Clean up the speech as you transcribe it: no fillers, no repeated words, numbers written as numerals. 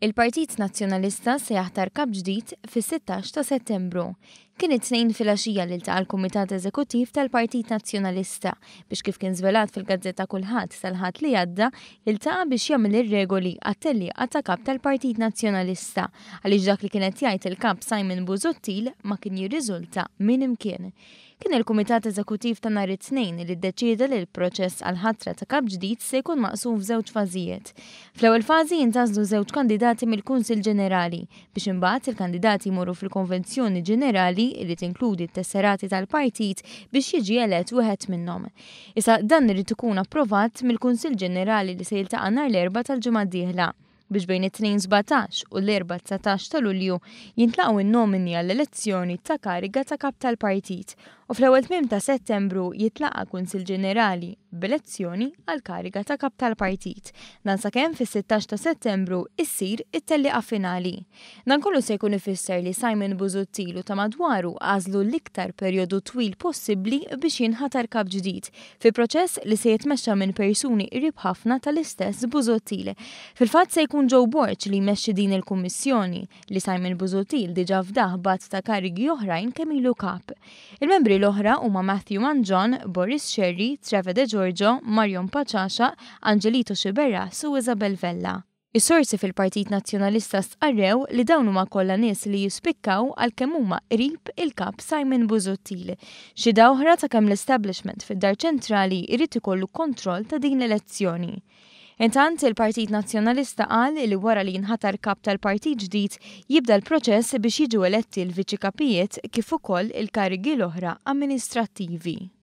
Il-Partit Nazzjonalista se jaħtar kap ġdid fis-16 ta' Settembru. Kien it-Tnejn filgħaxija li ltaqa' l-Kumitat Eżekuttiv tal-Partit Nazzjonalista biex kif kien żvelat fil-gazzetta Kulħadd tal-Ħadd li għadda, iltaqa' biex jagħmel ir-regoli għat-tellieqa ta' kap tal-Partit Nazzjonalista għaliex dak li kien qed jgħid il-Kap Simon Busuttil ma kien jirriżulta minn imkien. Kien il-Kumitat Eżekuttiv ta' nhar it-Tnejn li ddeċieda li l-proċess għall-ħatra ta' kap ġdid se jkun maqsum f'żewġ fażijiet. Fl-ewwel fażi jintgħażlu żewġ kandidati mill-Kunsill Ġenerali biex imbagħad il-kandidati jmorru fil-Konvenzjoni Ġenerali li tinkludi t-tesserati tal-partit biex jiġi elett wieħed minnhom. Issa dan irid ikun approvat mill-Kunsill Ġenerali li se jiltaqa' nhar l-Erbgħa tal-ġimgħa d-dieħla. biex bejn it-Tnejn 17 u l-Erbgħa 19 ta' Lulju jintlaqgħu n-nomini għall-elezzjoni ta' kariga ta' Kap tal-Partit u fl-ewwel tmiem ta' Settembru jitlaqa' Kunsill Ġenerali b'elezzjoni għall-kariga ta' Kap tal-Partit. Dan sakemm fis-16 ta' Settembru issir it-tellieqa finali. Dan kollu se jkun ifisser li Simon Busuttil u ta' madwaru għażlu l-iktar perjodu twil possibbli biex jinħatar Kap ġdid fi proċess li se jitmexxa minn persuni qrib ħafna tal-istess Busuttil. Fil-fatt se jkun Joe Borg li jmexxi din il-kummissjoni, li Simon Busuttil diġà fdah b'għadd ta' karigi oħrajn kemm ilu kap. Il-membri l-oħra huma Matthew Mangion, Boris Scerri, Trevor De Giorgio, Marion Paċaxa, Angelito Sciberras u Isabel Vella. Is-sorsi fil-Partit Nazzjonalista stqarrew li dawn huma kollha nies li jispikkaw għalkemm huma qrib il-Kap Simon Busuttil. Xhieda oħra ta' kemm l-establishment fid-Dar Ċentrali jrid ikollu kontroll ta' din l-elezzjoni. Intant, il-Partit Nazzjonalista qal li wara li jinħatar Kap tal-partit ġdid jibda l-proċess biex jiġu eletti l-Viċi Kapijiet kif ukoll il-karigi l-oħra amministrattivi.